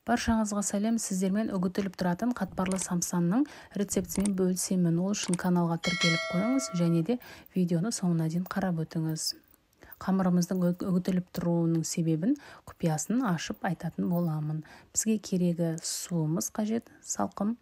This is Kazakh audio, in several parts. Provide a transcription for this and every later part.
Баршаңызға сәлем, сіздермен үгітіліп тұратын қатпарлы самсаның рецептімен бөлісемін. Ол үшін каналға тіркеліп қойыңыз және де видеоны соңына дейін қарап өтіңіз. Қамырымыздың үгітіліп тұруының себебін, құпиясын ашып айтатын боламын. Бізге керегі суымыз қажет, салқын,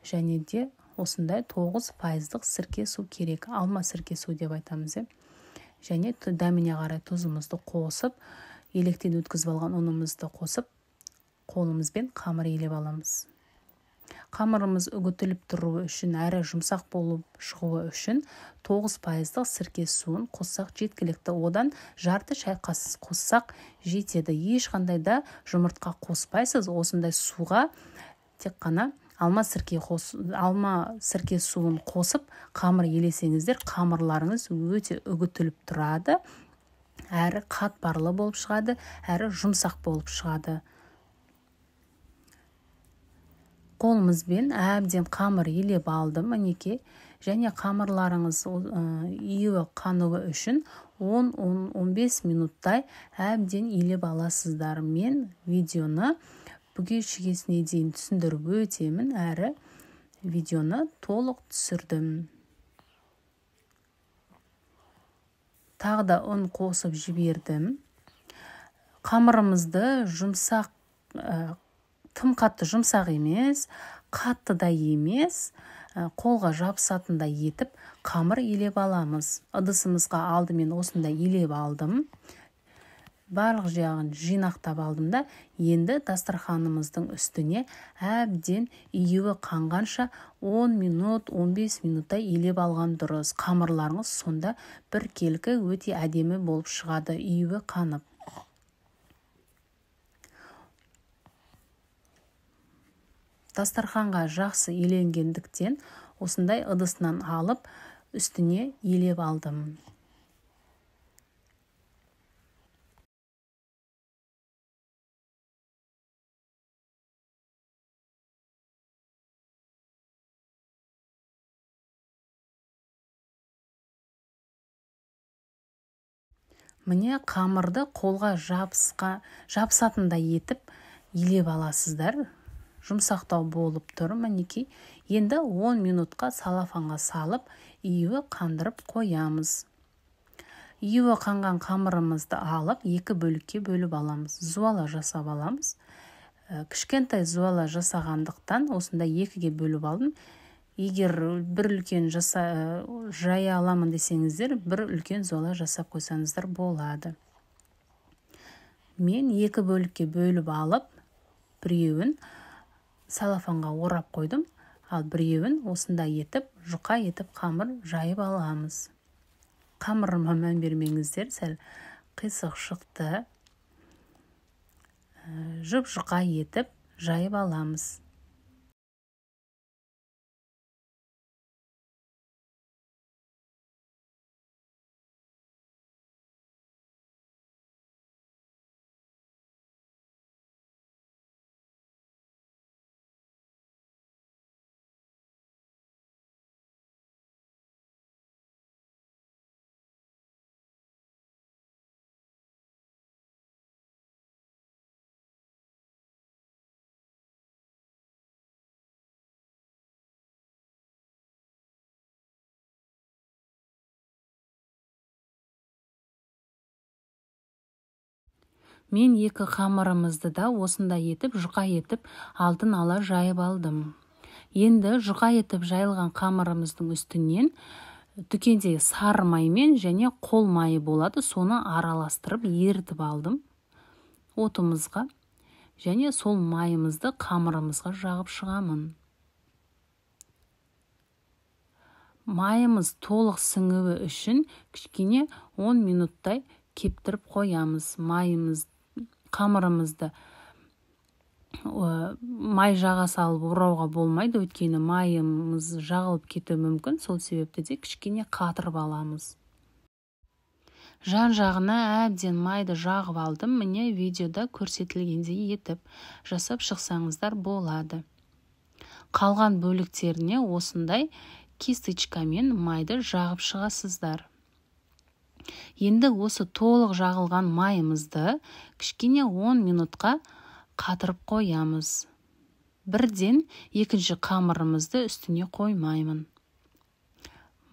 және де осындай 9%-лық сірке су керек. Алма сірке су деп айтамыз. Және дәміне қарай тұзымызды қосып, електен өткізіп алған ұнымызды қосып, қолымызбен қамыр илеп аламыз. Қамырымыз үгітіліп тұруы үшін, әрі жұмсақ болып шығуы үшін 9%-лық сірке суын қоссақ жеткілікті. Одан жарты шай қасық қоссақ жетеді. Ешқандай да жұмыртқа қоспайсыз. Осындай суға тек қана алма сірке суын қосып қамыр елесеңіздер, қамырларыңыз өте үгітіліп тұрады, әрі қатпарлы болып шығады, әрі жұмсақ болып шығады. Қолымызбен әбден қамыр елеп алдым, мінекей. Және қамырларыңыз июі қануы үшін 10-15 минуттай әбден елеп аласыздар. Мен видеоны бүге шігесіне дейін түсіндіріп өтемін, әрі видеоны толық түсірдім. Тағы да ұн қосып жібердім. Қамырымызды жұмсақ, тым қатты жұмсақ емес, қатты да емес, қолға жабысатындай етіп қамыр елеп аламыз. Ыдысымызға алдымен осындай елеп алдым. Барлық жағын жинақтап алдым да, енді дастарханымыздың үстіне әбден июі қанғанша 10 минут, 15 минуттай елеп алған дұрыс. Қамырларыңыз сонда біркелкі өте әдемі болып шығады, июі қанып. Дастарханға жақсы еленгендіктен осындай ыдысынан алып үстіне елеп алдым. Міне, қамырды қолға жабысатындай етіп елеп аласыздар. Жұмсақтау болып тұр, мінекей. Енді 10 минутқа салафанға салып, июі қандырып қоямыз. Июі қанған қамырымызды алып, екі бөлікке бөліп аламыз. Зуала жасап аламыз. Кішкентай зуала жасағандықтан осындай екіге бөліп алдым. Егер бір үлкен жая аламын десеңіздер, бір үлкен зуала жасап қойсаңыздар болады. Мен екі бөлікке бөліп алып, біреуін салафанға орап қойдым, ал біреуін осындай етіп, жұқа етіп қамыр жайып аламыз. Қамырыма мән бермеңіздер, сәл қисық шықты. Жұп-жұқа етіп жайып аламыз. Мен екі қамырымызды да осындай етіп, жұқа етіп, алдын ала жайып алдым. Енді жұқа етіп жайылған қамырымыздың үстінен дүкендегі сары маймен және қол майы болады, соны араластырып ерітіп алдым отымызға. Және сол майымызды қамырымызға жағып шығамын. Майымыз толық сіңуі үшін кішкене 10 минуттай кептіріп қоямыз. Майымыз, қамырымызды май жаға салып орауға болмайды, өйткені майымыз жағылып кетуі мүмкін. Сол себепті де кішкене қатырып аламыз. Жан-жағына әбден майды жағып алдым. Міне, видеода көрсетілгендей етіп жасап шықсаңыздар болады. Қалған бөліктеріне осындай кисточкамен майды жағып шығасыздар. Енді осы толық жағылған майымызды кішкене 10 минутқа қатырып қоямыз. Бірден екінші қамырымызды үстіне қоймаймын.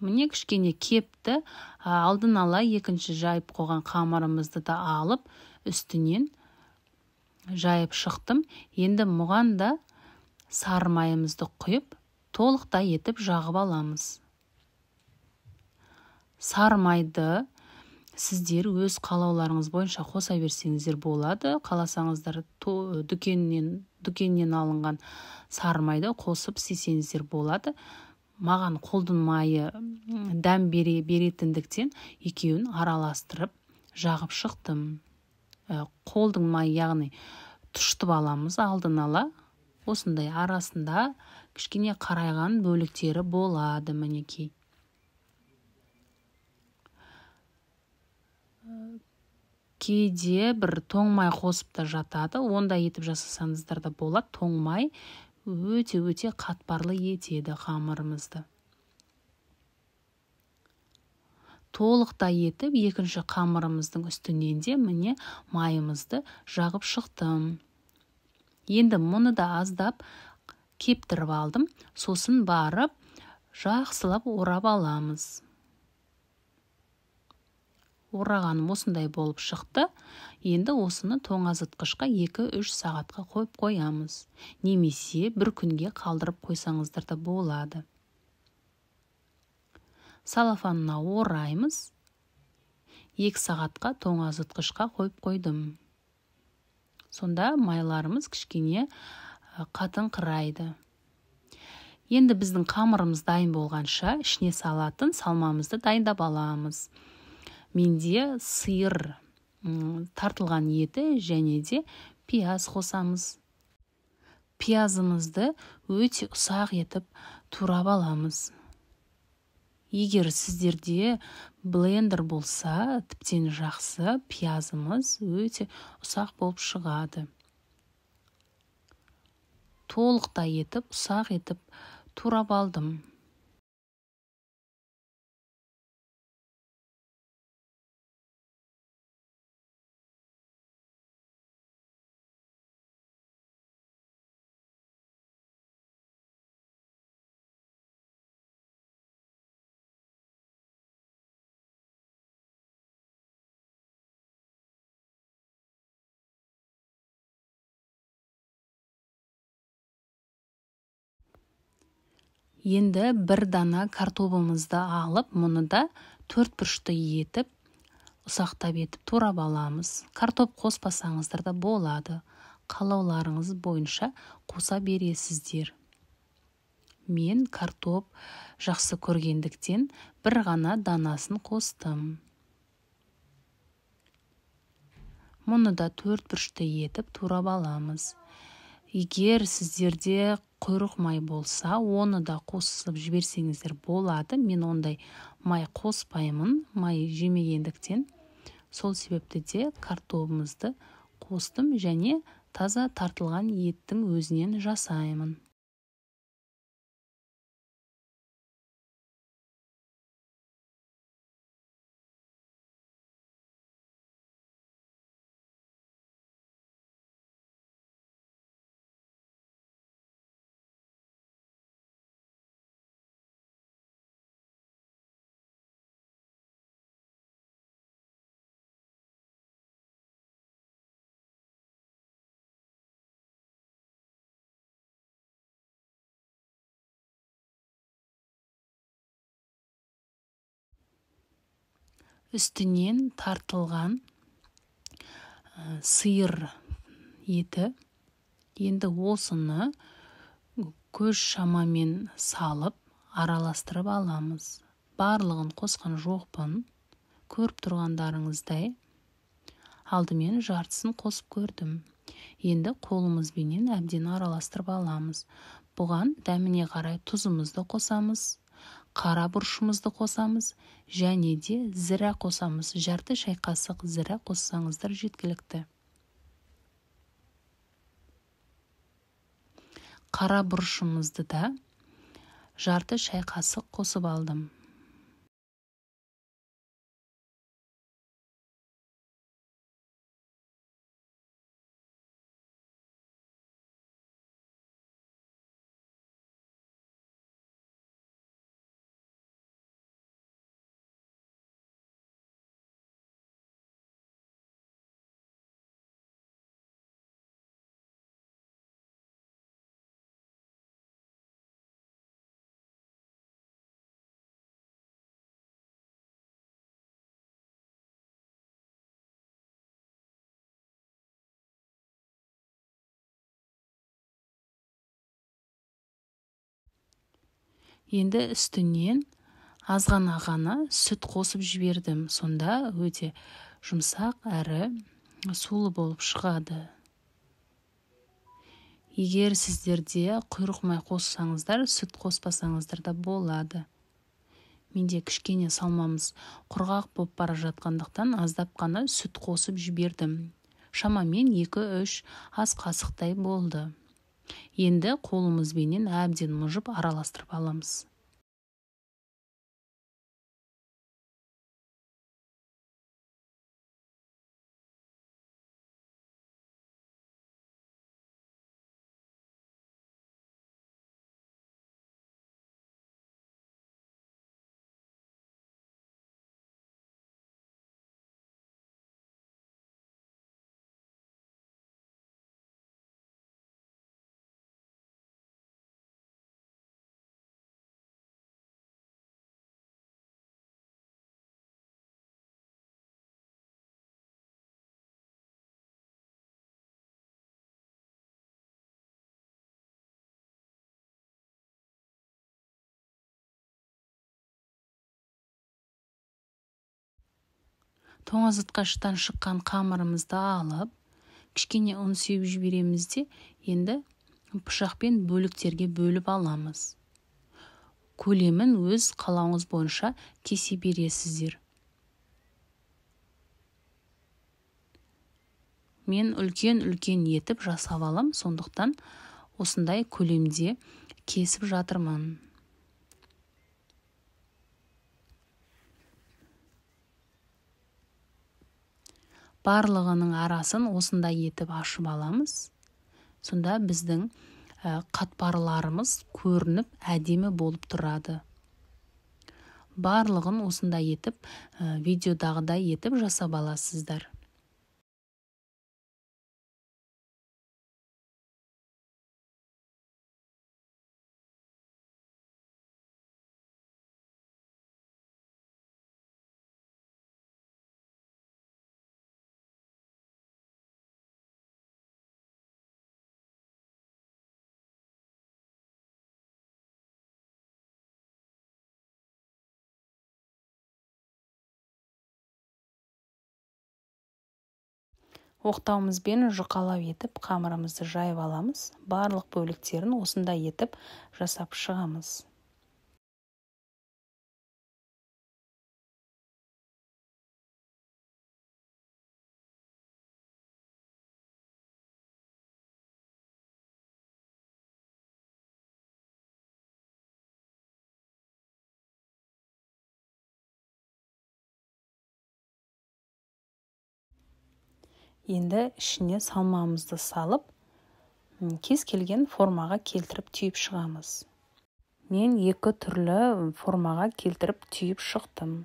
Міне кішкене кепті, алдын ала екінші жайып қойған қамырымызды да алып, үстінен жайып шықтым. Енді мұған да сары майымызды құйып, толықтай етіп жағып аламыз. Сары майды сіздер өз қалауларыңыз бойынша қоса берсеңіздер болады. Қаласаңыздар дүкеннен алынған сары майды қосып істесеңіздер болады. Маған қолдың майы дәм беретіндіктен екеуін араластырып жағып шықтым. Қолдың майы, яғни тұштып аламыз алдын ала. Осындай арасында кішкене қарайған бөліктері болады мінекей. Кейде бір тоң май қосып та жатады. Ондай етіп жасасаңыздар да болады. Тоң май өте-өте қатпарлы етеді қамырымызды. Толықтай етіп екінші қамырымыздың үстінен де міне майымызды жағып шықтым. Енді мұны да аздап кептіріп алдым. Сосын барып жақсылап орап аламыз. Орағаным осындай болып шықты. Енді осыны тоңазытқышқа 2-3 сағатқа қойып қоямыз. Немесе бір күнге қалдырып қойсаңыздар да болады. Салафанына ораймыз. 2 сағатқа тоңазытқышқа қойып қойдым. Сонда майларымыз кішкене қатыңқырайды. Енді біздің қамырымыз дайын болғанша ішіне салатын салмамызды дайындап аламыз. Менде сиыр тартылған еті және де пияз қосамыз. Пиязымызды өте ұсақ етіп турап аламыз. Егер сіздерде блендер болса, тіптен жақсы, пиязымыз өте ұсақ болып шығады. Толықтай етіп, ұсақ етіп турап алдым. Енді бір дана картобымызды алып, мұны да төрт бұрышты етіп, ұсақтап етіп турап аламыз. Картоп қоспасаңыздар да болады. Қалауларыңыз бойынша қоса бересіздер. Мен картоп жақсы көргендіктен бір ғана данасын қостым. Мұны да төрт бұрышты етіп турап аламыз. Егер сіздерде құйрық май болса, оны да қосып жіберсеңіздер болады. Мен ондай май қоспаймын, май жемегендіктен. Сол себепті де картобымызды қостым және таза тартылған еттің өзінен жасаймын. Үстінен тартылған сиыр еті. Енді осыны көз шамамен салып араластырып аламыз. Барлығын қосқан жоқпын. Көріп тұрғандарыңыздай алдымен жартысын қосып көрдім. Енді қолымызбенен әбден араластырып аламыз. Бұған дәміне қарай тұзымызды қосамыз, қара бұрышымызды қосамыз және де зіра қосамыз. Жарты шай қасық зіра қоссаңыздар жеткілікті. Қара бұрышымызды да жарты шай қасық қосып алдым. Енді үстінен азғана ғана сүт қосып жібердім. Сонда өте жұмсақ әрі сулы болып шығады. Егер сіздерде құйрық май қоссаңыздар, сүт қоспасаңыздар да болады. Менде кішкене салмамыз құрғақ болып бара жатқандықтан аздап қана сүт қосып жібердім. Шамамен 2-3 ас қасықтай болды. Енді қолымызбенен әбден мұжып араластырып аламыз. Тоңазытқыштан шыққан қамырымызды алып, кішкене ұн сеуіп жібереміз де, енді пышақпен бөліктерге бөліп аламыз. Көлемін өз қалауыңыз бойынша кесе бересіздер. Мен үлкен-үлкен етіп жасап алам, сондықтан осындай көлемде кесіп жатырмын. Барлығының арасын осындай етіп ашып аламыз. Сонда біздің қатпарларымыз көрініп әдемі болып тұрады. Барлығын осындай етіп, видеодағыдай етіп жасап аласыздар. Оқтауымызбен жұқалау етіп қамырымызды жайып аламыз. Барлық бөліктерін осындай етіп жасап шығамыз. Енді ішіне салмамызды салып, кез келген формаға келтіріп түйіп шығамыз. Мен екі түрлі формаға келтіріп түйіп шықтым.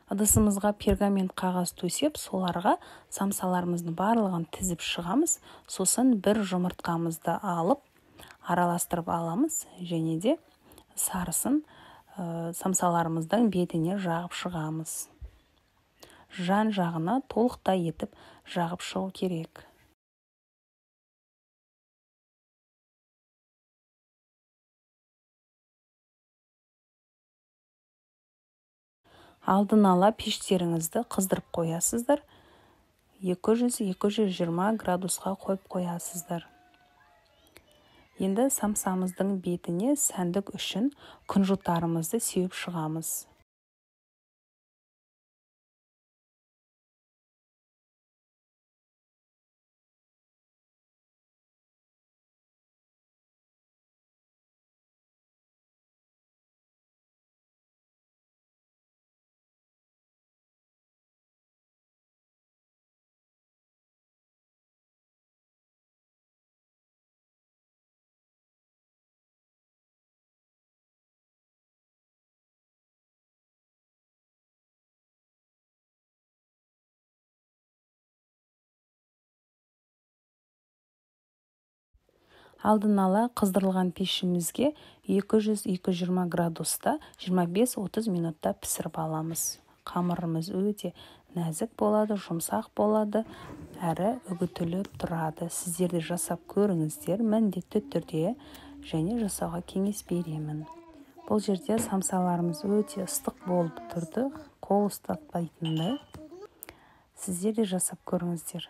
Ыдысымызға пергамент қағаз төсеп, соларға самсаларымыздың барлығын тізіп шығамыз. Сосын бір жұмыртқамызды алып, араластырып аламыз және де сарысын самсаларымыздың бетіне жағып шығамыз. Жан жағына толықтай етіп жағып шығу керек. Алдын ала пештеріңізді қыздырып қоясыздар. 200-220 градусқа қойып қоясыздар. Енді самсамыздың бетіне сәндік үшін күнжұттарымызды сеуіп шығамыз. Алдын ала қыздырылған пешімізге 200-220 градуста 25-30 минутта пісіріп аламыз. Қамырымыз өте нәзік болады, жұмсақ болады, әрі үгітіліп тұрады. Сіздер де жасап көріңіздер, міндетті түрде және жасауға кеңес беремін. Бұл жерде самсаларымыз өте ыстық болып тұрды, қол ұстатпайтындай. Сіздер де жасап көріңіздер.